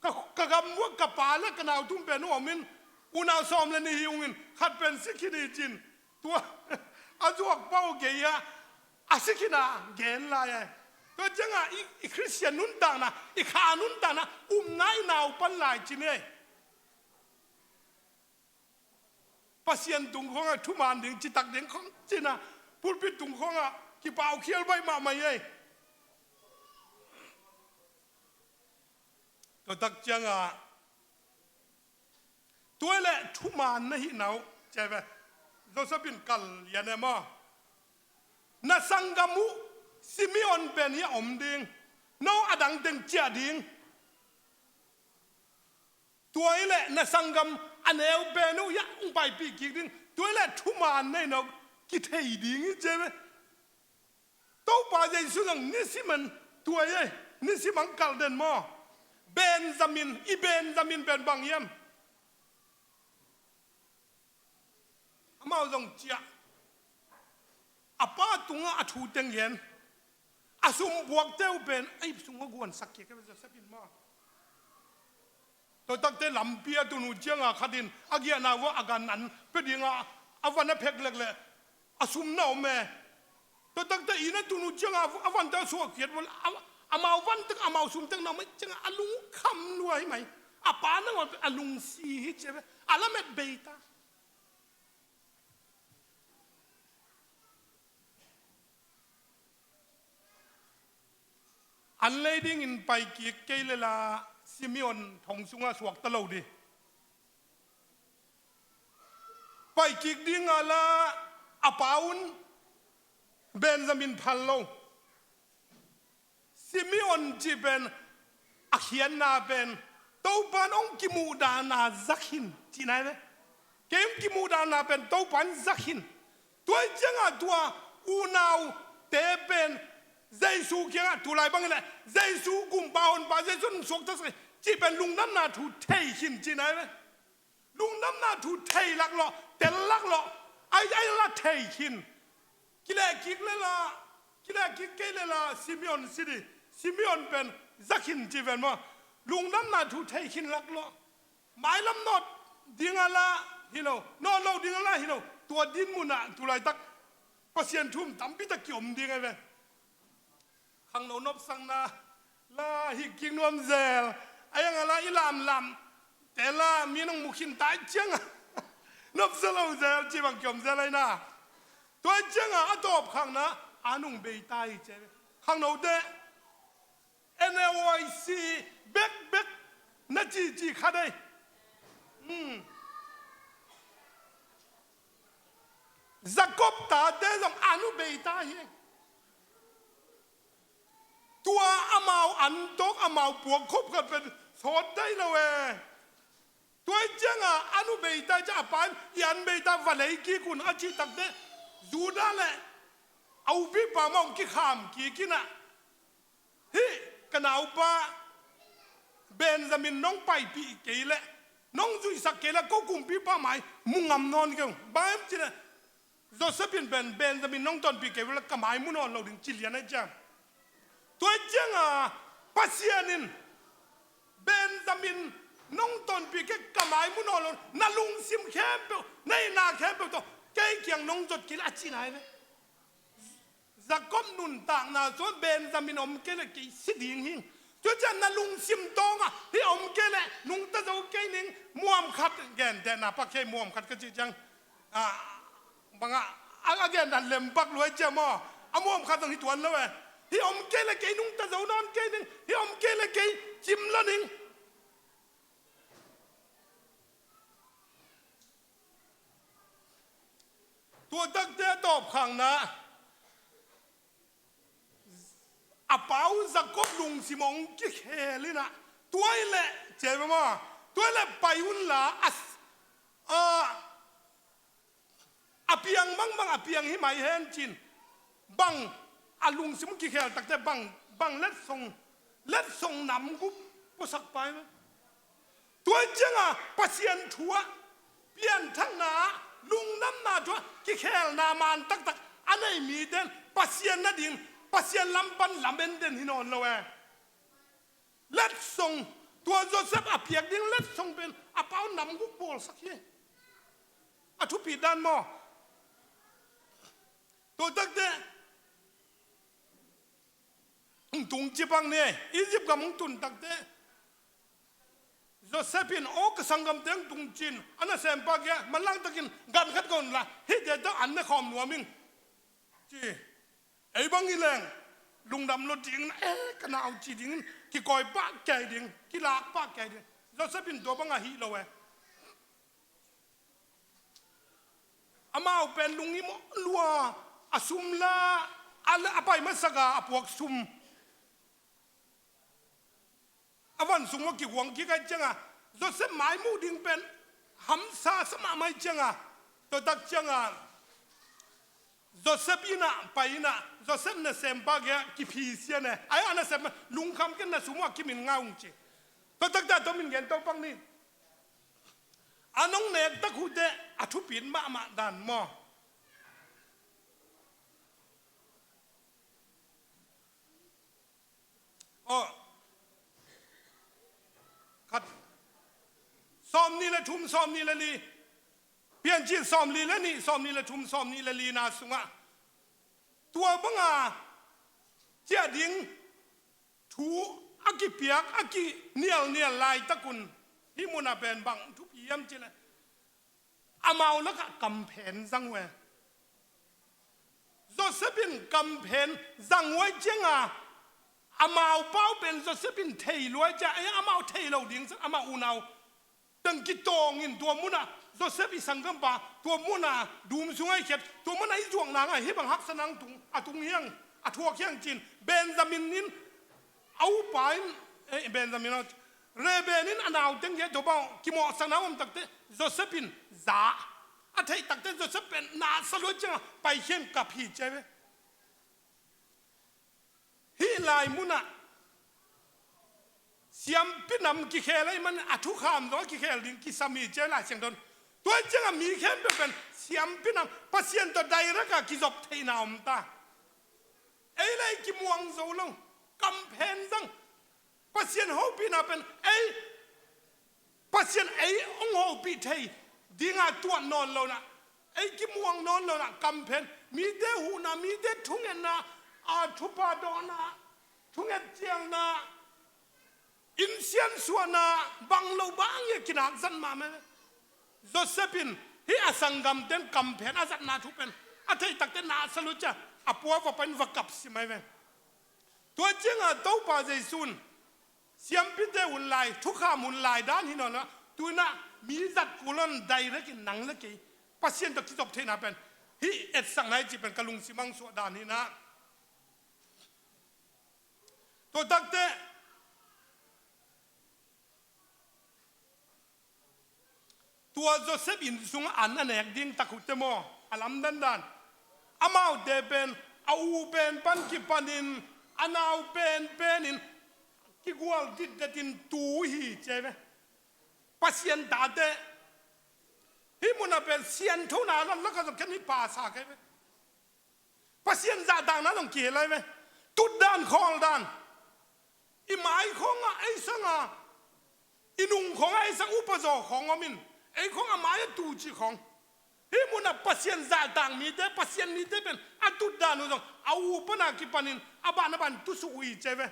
Ka, ka gam uah ka pa le ka nau thum pen uh om in, unau sawm le nih hi ung in, khat pen si khin hi cin. Tua a zuak pah uh kei a, a si khin a gen lai e. Tua ciangah i, i Khristian nuntakna, i kha nuntakna, upna i nau pan lai cin e. Pasian tung khawngah thuman ding, citak ding khawng cin a, pulpit tung khawngah kipaukhial baih mahmah ei. Tua tak ciangah, tua hi leh thuman na hihna uh, ci ve. Joseph in kal lian e maw? Na sanggam uh Simeon pen hi a om ding, no a dang teng ciah ding. Tua hi leh na sanggam a neu pen uh hiah hong paipih kik ding. Tua hi leh thuman na hihna uh kithei ding hi, ci ve. Topa Jesu zong nisim an tua hi ei, nisim an kal den maw? Benjamin, i Benjamin pen bang hiam? Amau zong ciah, a pa tungah a thu teng gen, a sum buakte uh pen a ip sungah guansak kik e, Joseph in maw? Tua takte lampi a tun uh ciangah khat in a giahna uah a gan an pia dingah a van a phek lek leh a sum na om e. Tua takte inn a tun uh ciangah a vante a suahkhiat uh a, amau van tek, amau sum tek na om e ciangah a lungkham lua hi mai. A pa nangawn a lungsi hi, ci ve. A lamet bei ta. An lei dingin pai kik kei le la Simeon thong sungah suakta lo ding. Pai kik dingah la a pa un Benjamin phal lo. Simeon cih pen a khiatna pen Topa in hong kimuhdahna zak hi in cihna hi ve. Kei hong kimuhdahna pen Topa in zak hi in. Tua hi ciangah tua unaute pen Jesu kiangah tulai bang hileh Jesu gumpa honpa Jesu in hong suaktasak hi cih pen lungdamna thu thei hi in cihna hi ve. Lungdamna thu thei lak lawh, tel lak lawh, ai, ai la thei hi in. Kileh kik le la, kileh kik kei le la Simeon si ding, Simeon pen zak hi in ci ven maw? Lungdamna thu thei hi in lak lawh. Mailam nawt dingah la hi lo, nawt lo dingah la hi lo. Tua din munah tulaitak Pasian thu um tampi tak kiom ding hi ven. Khangno nopsakna la hi kik nuam zel. A iang a la i lamlam te la mi nong mu khin tai ciangah nopsa lo zel ci bang kiom zel ahi na. Tua hi ciangah a tawp khangna a nung bei ta hi ci. Khangnote N O I C bekbek na cici khat ei. Hmm. Jacob tate zong an uh bei ta hi. Tua amau an tawk amau puak khop khat pen sawt dai lo e. Tua hi ciangah an uh bei ta hi ciah a pa in i an bei ta va lei kik un a cih takte Judah le a upipa mah hong kikham kik in ah, hih ka naupa Benjamin nong paipih kei leh Nong zuihsak kei le ko kumpipa mai mu ngam nawn kei ung. Bang hiam cih leh Joseph in pen Benjamin nong tonpih kei uh le ka mai mu nawn lo ding ci lian ahi ciang. Tua hi cianga Pasian in Benjamin nong tonpih kei ka mai mu nawn lo, na lungsim khempeuh, na itna khempeuh tawh kei kiang nong zot kei le a cihna hi ve. Jacob nuntakna sungah Benjamin om kei le kei si ding hi. Tua ciang na lungsim tawngah hih om kei le nungta zo kei ning, muam khat, gentehna pak hi, muam khat ka cih ciang, ah, bangah a, a gentehna lempak lua hi ciang maw, a muam khat zong hi tuan lo e. Hih om kei le kei nungta zo nawn kei ning, hih om kei le kei cim lo ning. Tua takte a tawpkhakna, a pa uh Jacob lungsim hong kikhel inah, tua hi leh, ci ve maw, tua hi leh pai unla, a, a, a piang bangbang a piang hi mai hen cin. Bang, a lungsim hong kikhel takte bang, bang letsong, letsong nam guk puasak pai ve. Tua hi cianga Pasian thu ah pianthakna ah, lungdamna thu ah kikhelna man taktak a nei mite in Pasian nading, Pasian lam pan lamenten hi nawn lo e. Letsong, tua Joseph a piak ding letsong pen a pa uh nam guk bawlsak hi. A thupit dan maw. Tua takte hong tungci pak ni, Egypt gam hong tun takte Joseph in, aw ka sanggamte hong tungci in, a nasempa kiang manlang takin gan khat ko unla, hihte tawh an ne khawm nuam ing, ci. Ei bang hi leng lungdam lo ding na, eh, ka nau ci dingin kikawi pah kei ding, kilak pah kei ding. Joseph in tua bang a hih lo e. Amau pen lungim lua, a sum la, a la, a pai masak a, a puak sum. A van sung maw kiguang kik ahih cianga, Joseph mai muh ding pen hamsa sa mahmah ahih cianga, tua tak cianga, Joseph innah pai innah, Joseph nasempa kiang kiphisia e. Ai, a nasempa, lungkham kei, na sum uh a kimin ngah ung ci. Tua takte a tua min gen to pak ni. A nong nek tak uh teh a thupit mahmah dan maw. Aw, khat, sawmnih le thum, sawmnih le li, Piancil sawmli le nih, sawmnih le thum, sawmnih le lina sungah tua banga ciah ding thu a kipiak, a kinialnial laitakun hih munah pen bang thupi hiam cih leh amau lakah kamphen zang uh e. Joseph in kamphen zang uh ahih cianga amau pa uh pen Joseph in thei lua ahih cianga, ei, amau thei lo ding, amau unau teng kitawngin tua munah Joseph i sanggampa tua munah dum sungah i khiat, tua munah i zuak nang a hih bang haksa nang tung, a tung hiang, a thuak hiang cin Benjamin in a upa in, eh, Benjamin aw, Reuben in a nau teng kiang tua bang kimawhsakna om takte Joseph in za a theih takte Joseph pen na sa lua cianga paikhia in kap hi ci ve. Hih lai munah siampi nam kikhel ahih manin a thukham zong a kikhel ding kisam hi ci Lai Siangtho in. Tua ahih cianga mi khempeuh pen siampi nam, Pasian tawh direct a kizop theihna om ta. Ei le ei kimuang zo lo, kamphen zang. Pasian hopihna pen ei, Pasian ei hong hopih thei dinga tuat nawn lo na, ei kimuang nawn lo na, kamphen, mite huhna, mite thungetna, a thupha dawhna, thunget ciangna, innsiansuahna, bang lo bang hi a kinak zat mahmah. Joseph in hih a sanggamten kamphen a zatna thu pen a theih takte na sa lua cianga a pua va pai in va kap si mai ve. Tua cianga Topa Jesu in siampite hun lai, thukham hun lai dan hi nawn a, tu-in ah mi zat kul lo in direct in nang le kei Pasian tawh kizop theihna pen hih etsakna hi cih pen ka lungsim ah hong suah dan hi na. Tua takte tua Joseph inn sungah an a nek ding tak uh teh maw, a lamdang dan. Amaute pen a u pen pan kipanin a nau penpen in kigual ditdetin tu hi ci ve. Pasian tate. Hih munah pen sianthona lam lakah zong ken hih pasa kei ve. Pasian zahtakna zong kihel lai ve. Tutdan khawldan. I mai khawngah ei sanga, i nung khawngah ei sang upa zaw khawng om in, ei khawngah mai a tu cih khawng. Hih munah Pasian zahtak mite, Pasian mite pen a tutdan uh zong a u pana kipanin a ban a ban tusuk uh hi ci ve.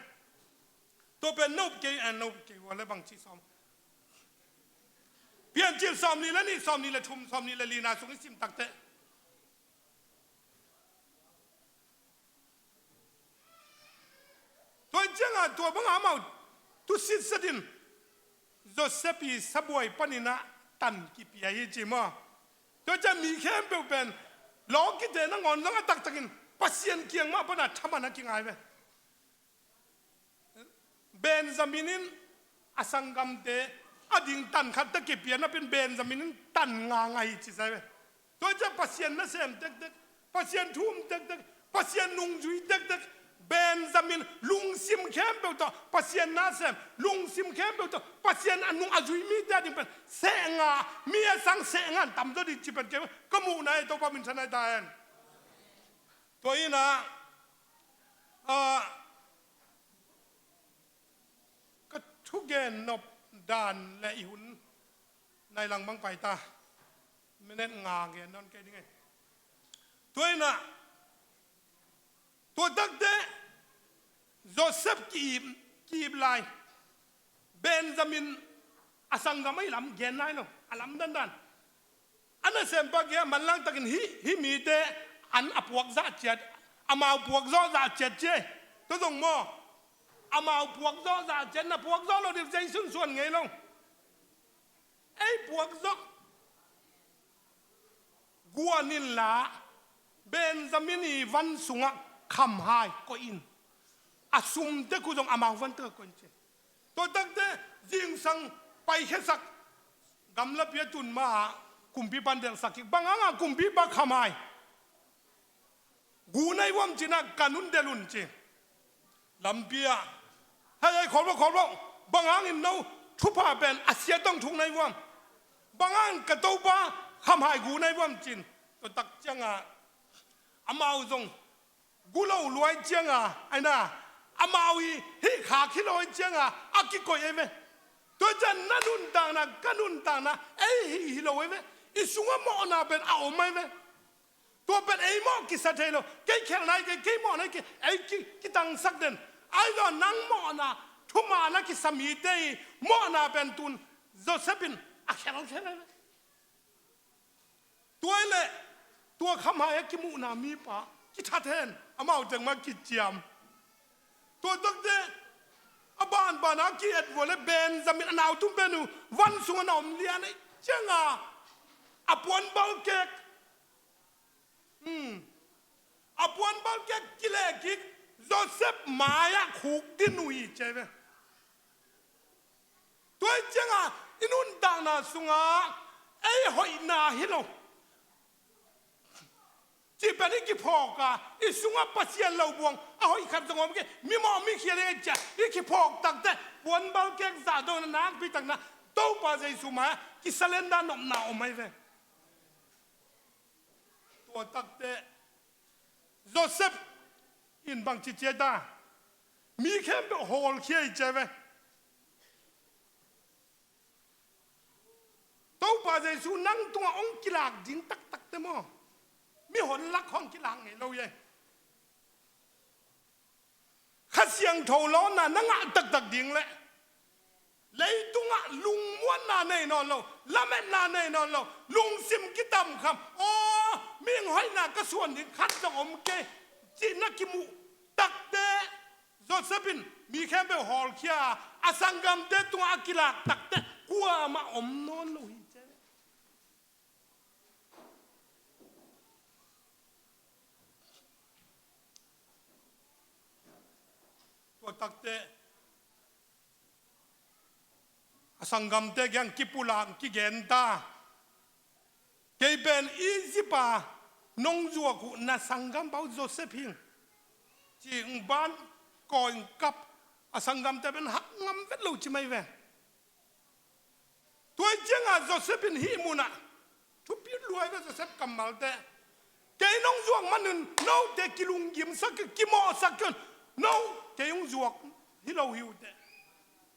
Tua pen nop kei, eh, nop kei ua le bang ci sawm. Piancil sawm nih le nih, sawm nih le thum, sawm nih le lina sung i sim takteh. Tua ciangah tua bangah amau tusitsatin Joseph i sabuai paninah tan kipia hi ci maw. Tua ciang mi khempeuh pen lawkite nangawn zong a taktakin Pasian kiang mah panah thaman a kingai ve. Benjamin in a sanggamte a ding tan khat tawh kipia napi-in Benjamin in tan nga ngai hi ci sai ve. Tua ciang Pasian nasem tektek, Pasian thu um tektek, Pasian nungzui tektek, Benjamin lungsim khempeuh tawh Pasian nasem, lungsim khempeuh tawh Pasian a nung a zui mite a ding pen seh nga, mi a sang seh nga in tam zaw ding ci pen kei ka muhna hi, Topa minthanna hi ta hen. Tua inah, ah, ka thugen nop dan le i hun nai lang bang pai ta. Minute nga gen nawn kei ding e. Tua inah, tua takteh Joseph ki-ip, ki-ip lai. Benjamin a sanggam ahi lam gen nai lo, a lam dandan. A nasempa kiang manlang takin hih, hih mite an a puak zah ciat, amau puak zawh zah ciat ci. Tua zong maw, amau puak zawh zah ciat, na puak zawh lo ding Jesu in suan ngei lo. Ei puak zawh guan inla, Benjamin i van sungah khamhai koih in. A sumte khu zong amau van tawh koih in ci. Tua takteh zingsang paikhiasak gamlapi a tun ma-ah kumpipa in delhsak kik. Bang hangah kumpipa khamhai gu nai vuam cinah, ka nun delh un ci. Lampi ah, hei, hei, khol vo, khol vo. Bang hangin no thupha pen a sia tawh thuk nai vuam? Bang hangin ka Topa khamhai gu nai vuam cin? Tua tak ciangah amau zong gu lo luai ciangah, aina, amau i hih khak hi lo ai ciangah a kikoih ai ve. Tua ciang na nuntakna, ka nuntakna ei hih hi lo ai ve. I sungah mawhna pen a om ai ve. Tua pen ei mawh kisa thei lo, kei khelh nai kei, kei mawh nai kei, ei ki, kitangsak den. Ahi zong nang mawhna, thuman a kisa mite i mawhna pen tun Joseph in a khelkhel hi. Tua hi leh, tua khamhai a kimuhna mipa kithat hen, amau teng mah kiciam. Tua takte a banban a ki-et vua le Benjamin a nau tum pen uh van sung a na om lian ei cianga a puanbal kek. Hmm. A puanbal kek kileh kik Joseph mai-ah khuk din uh hi ci ve. Tua hi cianga i nuntakna sunga ei hoihna hi lo cih pen i kiphawk a, i sungah Pasian lo buang a hoih khat zong om kei, mimawh mikhial hi cia i kiphawk takte puanbal kek zah dong na nakpi takna Topa Jesu mai-ah kisalenda nopna om ahi ve. Tua takte Joseph in bangci cia ta, mi khempeuh hawlkhia hi cia ve. Topa Jesu nang tungah hong kilak ding taktakte maw, mihon lak hong kilak ngei lo hi. Kha Siangtho lawnna na ngah taktak ding leh leitungah lungmuanna nei nawn lo, lametna nei nawn lo, lungsim kitamkham, aw, mihing hoihna ka suan ding khat zong om kei cih na kimuh takte Joseph in mi khempeuh hawlkhia a, a sanggamte tungah a kilak takte kuamah om nawn lo hi cia. Tua takte a sanggamte kiang kipulak kigen ta. Kei pen Egypt a nong zuak uh na sanggampa uh Joseph hi ing ci-in ban kawi kap a sanggamte pen hak ngam vet lo ci mai ve. Tua ciangah Joseph in hih munah thupi luai ve, Joseph kammalte. Kei nong zuak manin note kilunggimsak, kimawhsak kei un. No, kei hong zuak hi lo hi uh teh.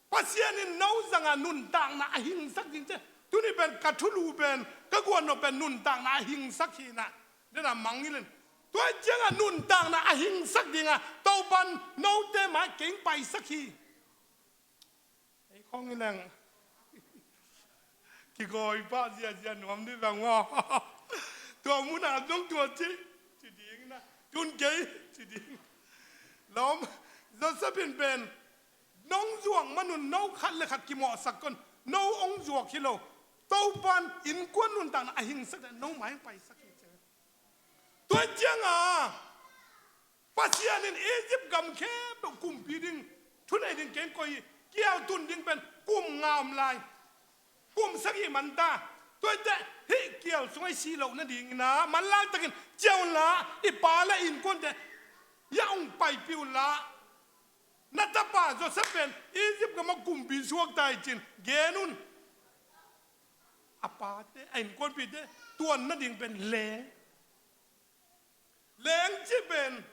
Pasian in no zangah nuntakna a hingsak ding teh. Tuni pen ka thulu pen, ka guan no pen nuntakna a hingsak hi na. Dena mangngilh in. Tua ciangah nuntakna a hingsak dingah Topan note mai kei hong paisak hi. Ei khong i leng kigawi pah ziazia nuam dih bang maw? Tua munah dong tua ci, ci ding na. Tun kei ci ding. Lawm, Joseph in pen nong zuak manun no khat le khat kimawhsak kon, no hong zuak hi lo. Topan innkuan nuntakna a hingsak le no mai hong paisak hi ci. Tua ciangah Pasian in Egypt gam khempeuh kumpi ding, thunei ding kei hong koih hi. Kial tun ding pen kum nga om lai. Kum sagih man ta. Tua hi teh hih kial sungah i sih loh nadingin ah manlang takin ciah unla, i pa le innkuante hih ah hong paipih unla. Na tapa Joseph pen Egypt gamah kumpi suak ta hi ci-in gen un. A pate, a innkuanpihte tuan nading pen leng. Leng cih pen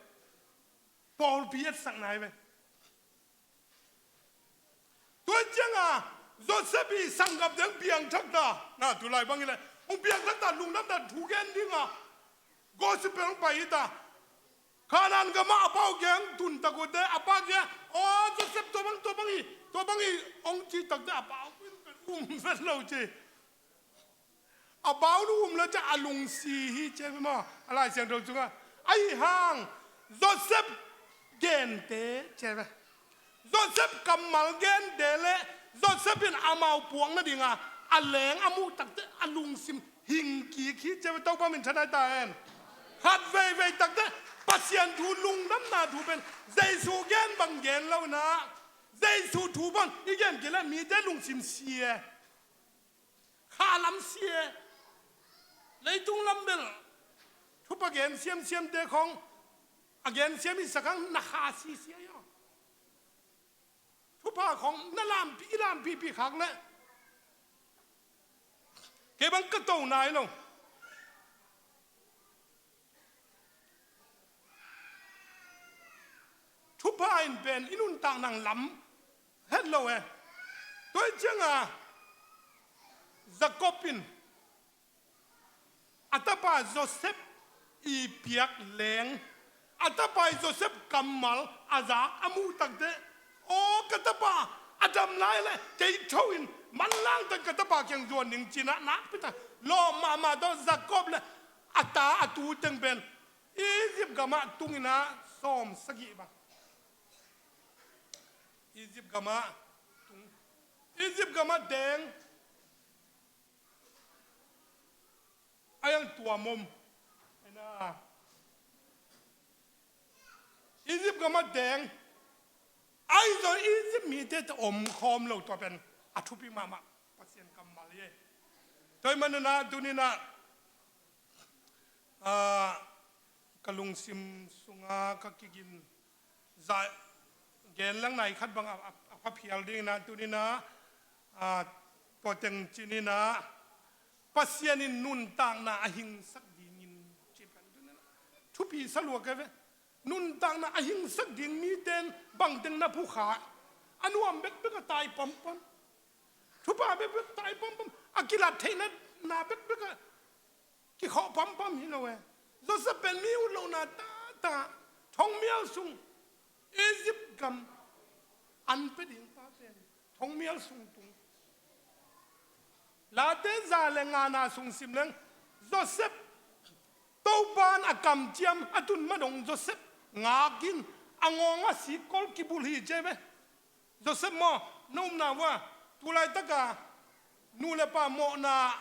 pawlpi etsakna hi ve. Tua ciangah Joseph i sanggamte hong piangthak ta. Na tulai bang hi leh hong piangthak ta, lungdamna thu gen dingah gospel hong pai hi ta. Kanaan gamah a pa uh kiang tun tak uh teh, a pa kiang, "Aw Joseph, tua bang, tua bang hi, tua bang hi," hong cih tak teh a pa uh um vet lo ci. A pa uh um lo ciah a lungsi hi ci ve maw, a Lai Siangtho sungah. Ahi hang Joseph gente ci ve. Joseph kammal gente le Joseph in amau puak nadinga a leng a muh tak teh a lungsim hingkik hi ci ve, Topa min thanai ta hen. Khat veivei tak teh Pasian thu, lungdamna thu pen Jesu gen bang gen lo in ah, Jesu thu bang i gen kei leh mite lungsim si e. Kha lam si e. Leitung lam bel thupha gen siamsiamte khong a gen siam i sak hang na kha si si a hi aw. Thupha khong na lampi, i lampipi khak leh kei bang ka to nai lo. Thupha in pen i nuntakna lam het lo e. Tua hi ciangah Jacob in a tapa Joseph i piak leng, a tapa i Joseph kammal a zak a muh tak teh, "Aw ka tapa, a dam lai leh kei tho in, manlang tak ka tapa kiang zuan ding," ci-in ah nakpi tak lawp mahmah tawh Jacob le a ta a tu teng pen Egypt gamah tung in ah sawm sagih bang. Egypt gamah tung. Egypt gamah teng. A iang tuam om. Ena. Egypt gamah teng. Ahi zong Egypt mite tawh om khawm lo, tua pen a thupi mahmah Pasian kammal hi. Tua ahih manin ah tuni-in ah, ah, ka lungsim sungah ka kigin zah gen lang nai khat bang a, a, a pha phial dingin ah tuni-in ah, ah, tua teng ci-in ah, Pasian in nuntakna a hingsak dingin ci pen tuni-in ah thupi sa lua ka hi ve. Nuntakna a hingsak ding mite in bangteng na phukha, a nuam bekbek a tai pampam. Thupha bekbek tai pampam. A kilat theihna na bekbek a kikhawh pampam hi lo e. Joseph pen mi utlohna tata, thongmial sung, Egypt gam an pia ding pa pen thongmial sung tung. Late za le ngana sung sim leng, Joseph, Topa in a kamciam a tun ma dong Joseph ngak in, a ngawng ah sikkol kibulh hi ci ve. Joseph maw, na upna uah, tu laitaka nu le pa mawhna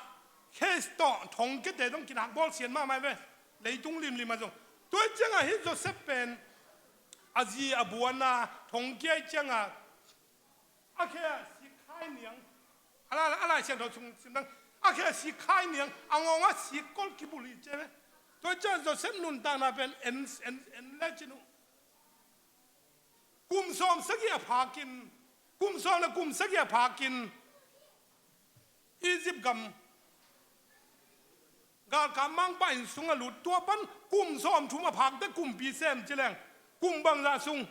case tawh thongkiate zong kinak bawl sian mahmah ve, leitung limlim ah zong. Tua ciangah hih Joseph pen a zi a buanna thongkia ahih ciangah a khe ah sikkhai niang, a la, a Lai Siangtho sung sim dang, a khe ah sikkhai niang, a ngawng ah sikkol kibulh hi ci ve. Tua ciangah Joseph nuntakna pen en, en, en le cin uh. Kum sawm sagih a phakin, kum sawm le kum sagih a phakin, Egypt gam galkap mangpa inn sung a lut, tua pan kum sawmthum a phakte kumpi sem ci leng, kum bangzah sung?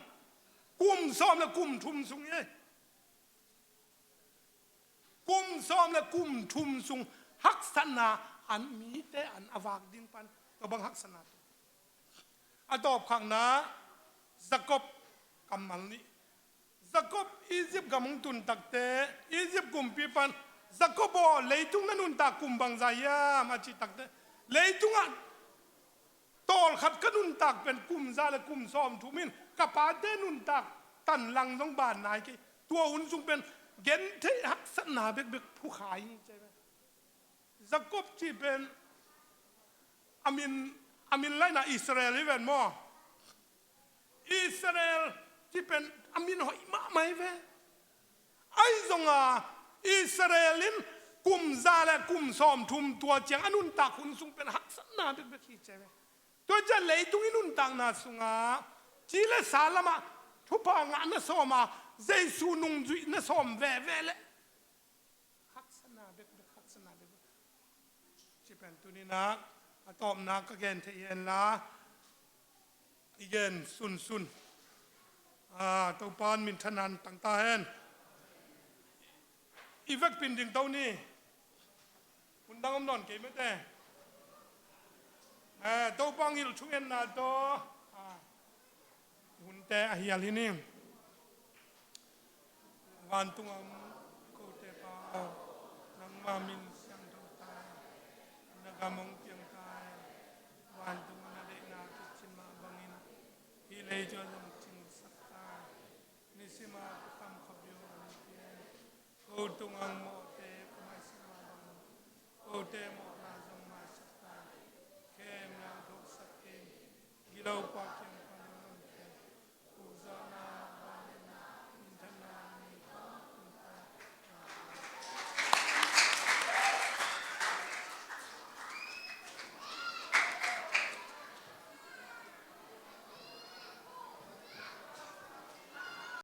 Kum sawm le kum thum sung hi. Kum sawm le kum thum sung haksatna, an mite an a vak ding pan tua bang haksatna tu. A tawpkhakna, Jacob kammal nih. Jacob Egypt gam hong tun takte, Egypt kumpi pan, "Jacob aw, leitung na nuntak kum bangzah hiam?" a cih takte, "Leitungah tawlkhat ka nuntak pen kum za le kum sawmthum in, ka pate nuntak tanlang zong ban nai kei. Tua hun sung pen gentheih haksatna bekbek phukha ing," ci ve. Jacob cih pen a min, a min laina Israel hi ven maw? Israel cih pen a min hoih mahmah hi ve. Ahi zonga Israel in kum za le kum sawmthum, tua ciang a nuntak hun sung pen haksatna bekbek hi ci ve. Tua ciang leitung i nuntakna sungah ci le sa lamah thupha ngahna sawm a, Jesu nungzuihna sawm veve le haksatna bekbek, haksatna bekbek. Ci pen tuni-in ah a tawpna ka gen thei hen la, i gen sunsun. Ah, Topa'n minthanna tang ta hen. I vekpi-in dingto ni. Hun dang om nawn kei mate. Eh, Topa hong hilh thungetna tawh, ah, hunte a hial hi ni. Vantungah om kote Pa aw, nangma min siangtho ta hen. Na gam hong piang ta hen. Vantungah na deihna kicin mah bangin hih leitung ah zong cingsak ta hen. Nisim a ka kham khuapi hong pia in. Ko tungah hong mawh